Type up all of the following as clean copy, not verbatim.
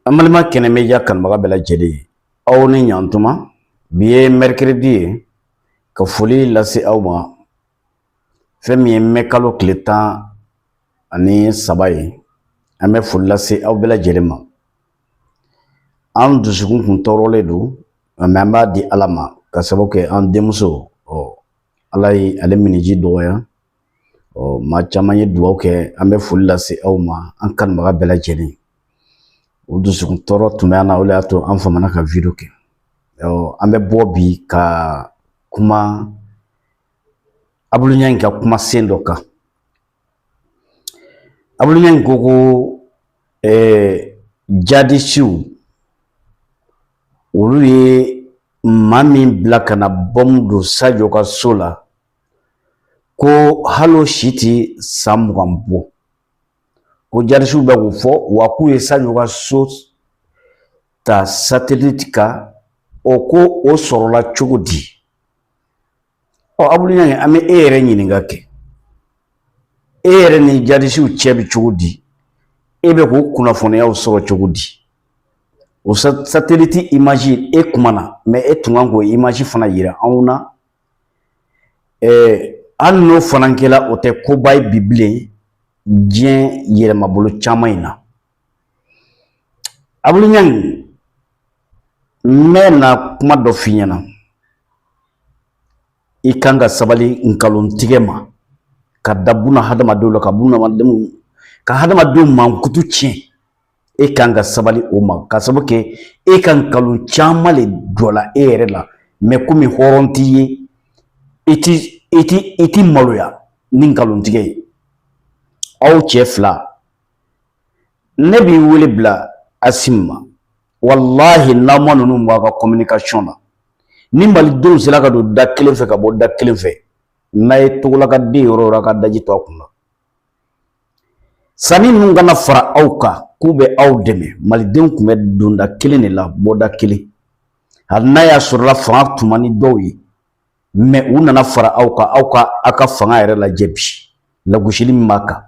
An balima Kɛnɛ Media kanubaga bɛɛ lajɛlen, aw ni ɲantuma. Bi ye mercredi ye, ka foli lase aw ma. Fɛn min ye mɛ kalo tile 13 ye, an bɛ foli lase aw bɛɛ lajɛlen ma. An dusukun kun tɔɔrɔlen don, mɛ an b'a di Ala ma ka sababu kɛ an denmuso. Ɔ, Ala ye ale miniji dɔgɔya. Ɔ, maa caman ye dugawu kɛ. An bɛ foli lase aw ma, an kanubaga bɛɛ lajɛlen. O dusukun tɔɔrɔ tun bɛ an na, o de y'a to an famana ka video kɛ. Ɔ, an bɛ bɔ bi ka kuma Abulu Ɲangi ka kuma sen dɔ kan. Abulu Ɲangi ko jadisiw, olu ye maa min bila ka na bɔmu don Sajo ka so la, ko hali o si ti san 20 bɔ, ko jadisiw bɛ k'o fɔ wa, k'u ye Sajo ka so ta satellite kan. O ko o sɔrɔla cogo di? Ɔ, Abulu Ɲangi, an bɛ e yɛrɛ ɲininka kɛ, e yɛrɛ ni jadisiw cɛ bɛ cogo di? E bɛ k'o kunnafoniyaw sɔrɔ cogo di? O satellite image, e kumana, mɛ e tun kan k'o image fana yira anw na. Hali n'o fana kɛla, o tɛ koba ye bi bilen, diɲɛ yɛlɛmabolo caman in na. Abulu Ɲangi, n bɛ na kuma dɔ f'i ɲɛna. I kan ka sabali nkalontigɛ ma ka da buna hadamadenw la, ka buna hadamadenw, ka hadamadenw mankutu tiɲɛ. E kan ka sabali o ma, ka sababu kɛ e ka nkalon caman le jɔla e yɛrɛ la. Mɛ komi hɔrɔn t'i ye, i ti maloya ni nkalontigɛ ye. Aw cɛ fila, ne b'i wele bila Asimi ma. Walahi, n'aw ma ninnu bɔ a ka communication na, ni malidenw sera ka don da kelen fɛ ka bɔ da kelen fɛ, n'a ye Togola ka den yɔrɔ o yɔrɔ, a ka daji to a kun na. Sanni ninnu kana fara aw kan k'u bɛ aw dɛmɛ. Malidenw tun bɛ donda kelen de la, bɔda kelen. Hali n'a y'a sɔrɔla fanga tun man di dɔw ye, mɛ u nana fara aw kan. Aw ka aw ka fanga yɛrɛ lajɛ bi, lagosili min b'a kan.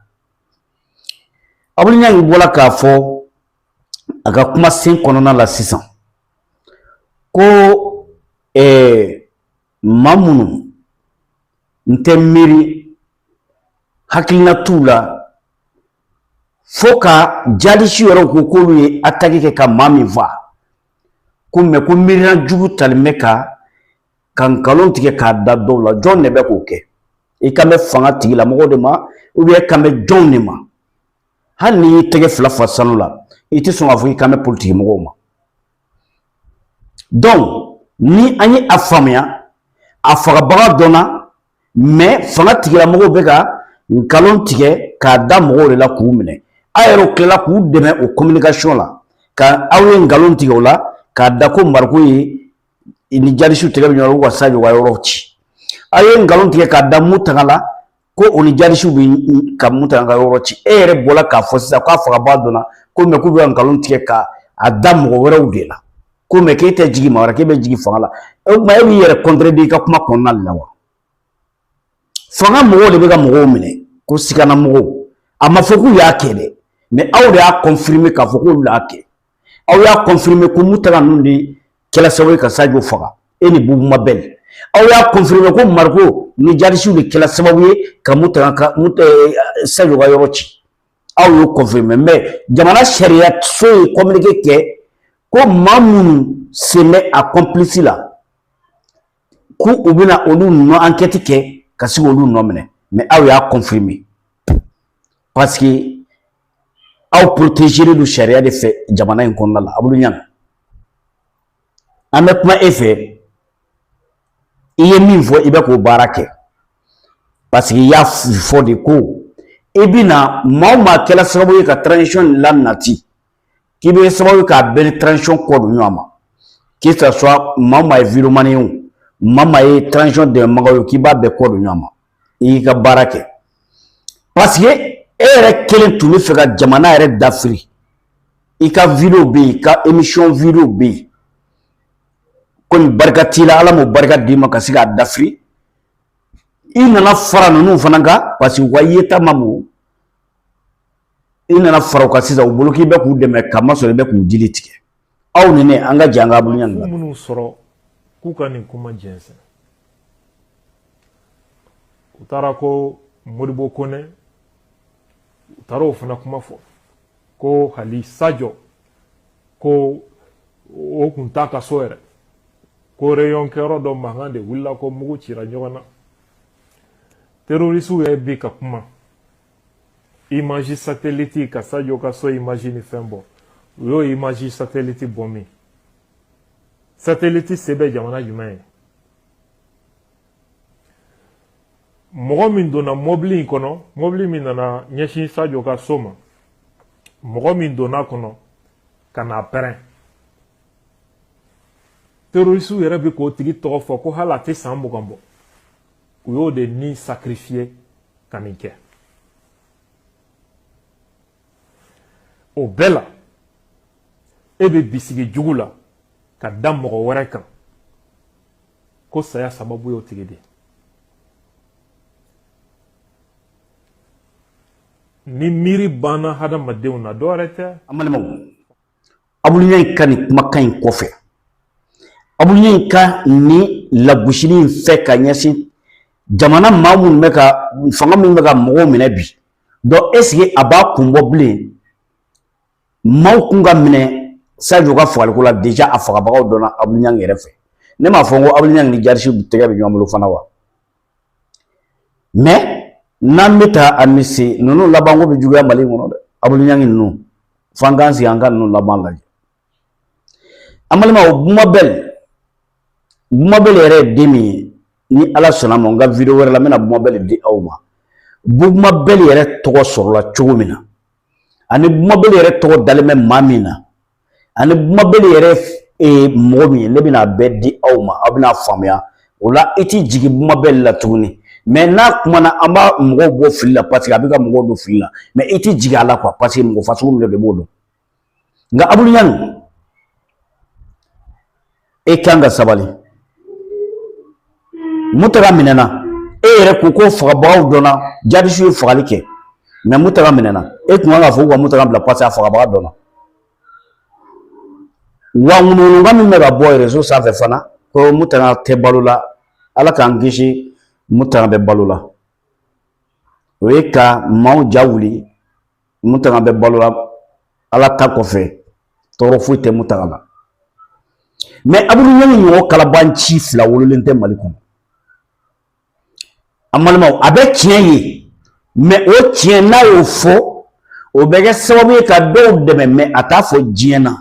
Abulu Ɲangi bɔra k'a fɔ a ka kuma sen kɔnɔna la sisan ko maa minnu n tɛ miiri hakilina t'u la, fo ka jadisi yɛrɛw ko k'olu ye attaque kɛ ka maa min faa, ko mɛ ko miirina jugu talen bɛ ka nkalon tigɛ k'a da dɔw la. Jɔn de bɛ k'o kɛ? I kan bɛ fanga tigilamɔgɔw de ma, ou bien e kan bɛ jɔnw de ma? Hali n'i y'i tɛgɛ fila fa sanu la, i tɛ sɔn k'a fɔ i kan bɛ politiki mɔgɔw ma. Donc ni an ye a faamuya, a fagabaga dɔnna, mɛ fanga tigilamɔgɔw bɛ ka nkalon tigɛ k'a da mɔgɔw de la k'u minɛ. A yɛrɛ tilala k'u dɛmɛ o communication la, ka aw ye nkalon tigɛ o la k'a da ko Mariko ye ni jadisiw tɛgɛ bɛ ɲɔgɔn na k'u ka Sadio ka yɔrɔ ci. Aw ye nkalon tigɛ k'a da Mutaga la ko o ni jadisiw bɛ ka Mutaga ka yɔrɔ ci. E yɛrɛ bɔra k'a fɔ sisan k'a fagabaa dɔnna, ko mɛ k'u bɛ ka nkalon tigɛ ka a da mɔgɔ wɛrɛw de la, ko mɛ k'e tɛ jigin maa wɛrɛ, k'e bɛ jigin fanga la. O tuma, e b'i yɛrɛ contredire i ka kuma kɔnɔna de la wa? Fanga mɔgɔw de bɛ ka mɔgɔw minɛ ko sigana mɔgɔw. A ma fɔ k'u y'a kɛ dɛ, mɛ aw de y'a confirmer k'a fɔ k'olu y'a kɛ. Aw y'a confirmer ko Mutaga ninnu de kɛla sababu ye ka Sadio faga, e ni Bubu Mabɛl. Aw y'a confirmer ko Mariko ni jadisiw de kɛla sababu ye ka Mutaga ka Sadio ka yɔrɔ ci. Aw y'o confirmer, mais jamana sariya so ye communiqué kɛ ko maa minnu sen bɛ a complice la, ko u bɛna olu nɔ enquête kɛ ka se k'olu nɔ minɛ. Mais aw y'a confirmer parce que aw protégé don sariya de fɛ jamana in kɔnɔna la. Abulu Ɲangi, an bɛ kuma e fɛ. I ye min fɔ, i bɛ k'o baara kɛ, parce que i y'a fɔ de ko i bɛna maa o maa kɛla sababu ye ka transition la nati, k'i bɛ sababu ye k'a bɛɛ ni transition kɔ don ɲɔgɔn ma, que ça soit maa o maa ye vidéoman ye o, maa o maa ye transition dɛmɛbagaw ye, k'i b'a bɛɛ kɔ don ɲɔgɔn ma. I y'i ka baara kɛ, parce que e yɛrɛ kelen tun bɛ fɛ ka jamana yɛrɛ dafiri. I ka vidéo bɛ yen, i ka émission vidéo bɛ yen. Komi barika t'i la, Ala m'o barika d'i ma ka se k'a dafiri, i nana fara ninnu fana kan, parce que u ka yeta ma bon. I nana fara u kan sisan, u bolo k'i bɛ k'u dɛmɛ, k'a masɔrɔ i bɛ k'u dili tigɛ. Aw ni ne, an ka jɛ an ka Abulu Ɲangi la. Minnu sɔrɔ k'u ka nin kuma jɛnsɛn, u taara ko Modibo Kone, u taara o fana kuma fɔ ko hali Sajo ko o kun t'a ka so yɛrɛ, ko réunion kɛyɔrɔ dɔ mankan de wulila, ko mugu cira ɲɔgɔn na. Terrorisiw yɛrɛ bi ka kuma image satellite ka Sajo ka so image ni fɛn bɔ. U y'o image satellite bɔ min? Satellite se bɛ jamana jumɛn ye? Mɔgɔ min donna mɔbili in kɔnɔ, mɔbili min nana ɲɛsin Sajo ka so ma, mɔgɔ min donna kɔnɔ ka n'a pɛrɛn, terrorisiw yɛrɛ bɛ k'o tigi tɔgɔ fɔ ko hali a tɛ san 20 bɔ. U y'o de ni sacrifier ka nin kɛ. O bɛɛ la, e bɛ bisigi jugu la ka da mɔgɔ wɛrɛ kan ko saya sababu y'o tigi de ye. Ni miiri banna hadamadenw na, dɔ wɛrɛ tɛ. An balimaw, Abulu Ɲangi ka nin kumakan in kɔfɛ, Abulu Ɲangi ka nin lagosili in fɛ ka ɲɛsin jamana maa minnu bɛ ka fanga min bɛ ka mɔgɔw minɛ bi, donc est ce que a b'a kun bɔ bilen? Maaw kun ka minɛ Sajo ka fagaliko la, déjà a fagabagaw dɔnna Abulu Ɲangi yɛrɛ fɛ. Ne m'a fɔ n ko Abulu Ɲangi ni jarisiw tɛgɛ bɛ ɲɔgɔn bolo fana wa? Mais n'an bɛ taa an bɛ se ninnu labanko bɛ juguya Mali kɔnɔ dɛ. Abulu Ɲangi ninnu, f'an k'an sigi an ka ninnu laban lajɛ. An balimaw, Bumabɛli, Bumabɛli yɛrɛ ye den min ye, ni Ala sɔnna ma, n ka video wɛrɛ la n bɛna Bumabɛli di aw ma. Bumabɛli yɛrɛ tɔgɔ sɔrɔla cogo min na, ani Bumabɛli yɛrɛ tɔgɔ dalen bɛ maa min na, ani Bumabɛli yɛrɛ ye mɔgɔ min ye, ne bɛna a bɛɛ di aw ma, aw bɛna faamuya o la. I ti jigin Bumabɛli la tuguni. Mais n'a kumana, an b'a mɔgɔw bɔ fili la, parce que a bɛ ka mɔgɔw don fili la. Mais i ti jigin a la quoi, parce que mɔgɔ fasugu min de b'o dɔn. Nka Abulu Ɲangi, e kan ka sabali. Mutaga minɛna, e yɛrɛ ko ko fagabagaw dɔnna, jadisiw ye fagali kɛ, mais Mutaga minɛna, e tun kan k'a fɔ k'u ka Mutaga bila, parce que a fagabaga dɔnna. Wa ŋunuŋunukan min bɛ ka bɔ réseau sanfɛ fana ko Mutaga tɛ balo la, Ala k'an kisi, Mutaga bɛ balo la. O ye ka maaw ja wuli. Mutaga bɛ balo la, Ala ta kɔfɛ, tɔɔrɔ foyi tɛ Mutaga la. Mais Abulu Ɲangi ɲɔgɔn kalabanci fila wololen tɛ Mali kɔnɔ. An balimaw, a bɛ tiɲɛ ye, mais o tiɲɛ n'a y'o fɔ, o bɛ kɛ sababu ye ka dɔw dɛmɛ, mais a t'a fɔ diɲɛ na.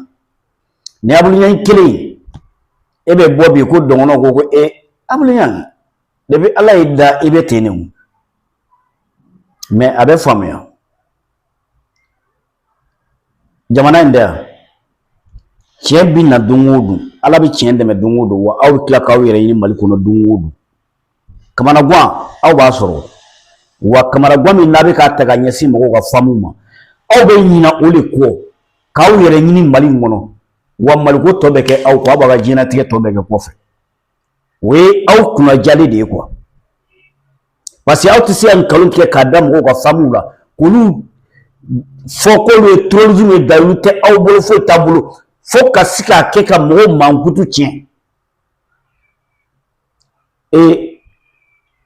Ni Abulu Ɲangi kelen, e bɛ bɔ bi ko dɔngɔnɔ ko ko e Abulu Ɲangi, depuis Ala y'i da i bɛ ten de o. Mais a bɛ faamuya, jamana in tɛ yan, tiɲɛ bi na don o don, Ala bɛ tiɲɛ dɛmɛ don o don, wa aw bɛ tila k'aw yɛrɛ ɲini Mali kɔnɔ don o don. Kamanagan aw b'a sɔrɔ, wa kamanagan min n'a bɛ k'a ta ka ɲɛsin mɔgɔw ka faamu ma, aw bɛ ɲina o de kɔ k'aw yɛrɛ ɲini Mali in kɔnɔ, wa Maliko tɔ bɛ kɛ aw kɔ, aw b'a ka diɲɛlatigɛ tɔ bɛɛ kɛ kɔfɛ. O ye aw kunnajali de ye quoi, parce que aw tɛ se ka nkalon tigɛ k'a da mɔgɔw ka faamuw la, k'olu fɔ k'olu ye terrorisme ye, dalilu tɛ aw bolo, foyi t'a bolo, fo ka se k'a kɛ ka mɔgɔw mankutu tiɲɛ. Ee,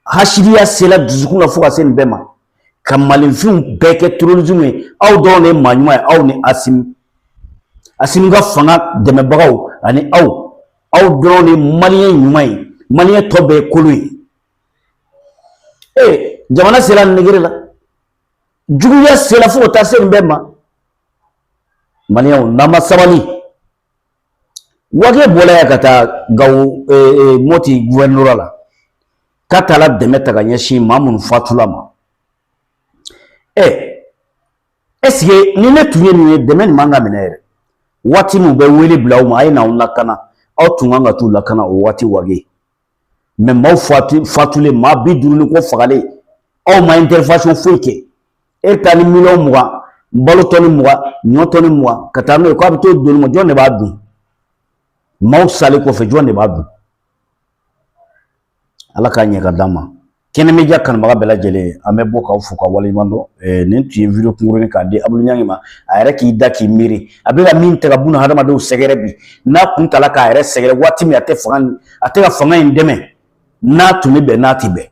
hasidiya sela dusukun na fo ka se nin bɛɛ ma, ka malinfinw bɛɛ kɛ terrorisme ye. Aw dɔrɔn de ye maa ɲuman ye, aw ni Asimi, Asimi ka fanga dɛmɛbagaw ani aw, aw dɔrɔn de ye maliyɛn ɲuman ye, maliyɛn tɔ bɛɛ ye kolon ye. Ee, jamana sera nin degré la, juguya sera fo ka taa se nin bɛɛ ma. Maliyɛnw, n'an ma sabali, Wage bɔla yan ka taa Gawo, Moti gouvernorat la, k'a taara dɛmɛ ta ka ɲɛsin maa minnu fatula ma. Ɛ, est ce que ni ne tun ye nin ye, dɛmɛ nin man ka minɛ yɛrɛ? Waati min u bɛ wele bila aw ma, a ye n'aw lakana, aw tun kan ka t'u lakana o waati Wage. Mais maaw fatulen, maa 50 ni kɔ fagalen, aw ma intervention foyi kɛ. E bɛ taa ni miliyɔn 20, balo tɔni 20, ɲɔ tɔni 20, ka taa n'o ye k'a bɛ t'o doni ma, jɔn de b'a dun? Maaw salen kɔfɛ, jɔn de b'a dun? Ala k'a ɲɛ ka d'an ma. Kɛnɛ Media kanubaga bɛɛ lajɛlen, an bɛ bɔ k'aw fo ka waleɲuman dɔn. Nin tun ye video kunkurunin k'a di Abulu Ɲangi ma, a yɛrɛ k'i da k'i miiri a bɛ ka min ta ka buna hadamadenw sɛgɛrɛ bi, n'a kun tala k'a yɛrɛ sɛgɛrɛ waati min a tɛ fanga, a tɛ ka fanga in dɛmɛ, n'a tun bɛ bɛn, n'a tɛ bɛn.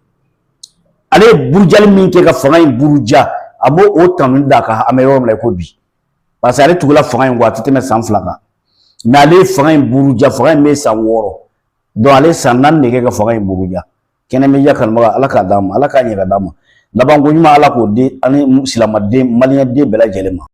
Ale ye burujali min kɛ ka fanga in buruja, a b'o o tanu d'a kan. An bɛ yɔrɔ min na i ko bi, parce que ale tugula fanga in kɔ, a tɛ tɛmɛ san 2 kan, mais ale ye fanga in buruja, fanga in bɛ san 6, donc ale san 4 de kɛ ka fanga in buruja. Kɛnɛ Media kanubaga, Ala k'a d'an ma, Ala k'a ɲɛ ka d'an ma, labanko ɲuman Ala k'o di ani silamaden, maliyɛn den bɛɛ lajɛlen ma.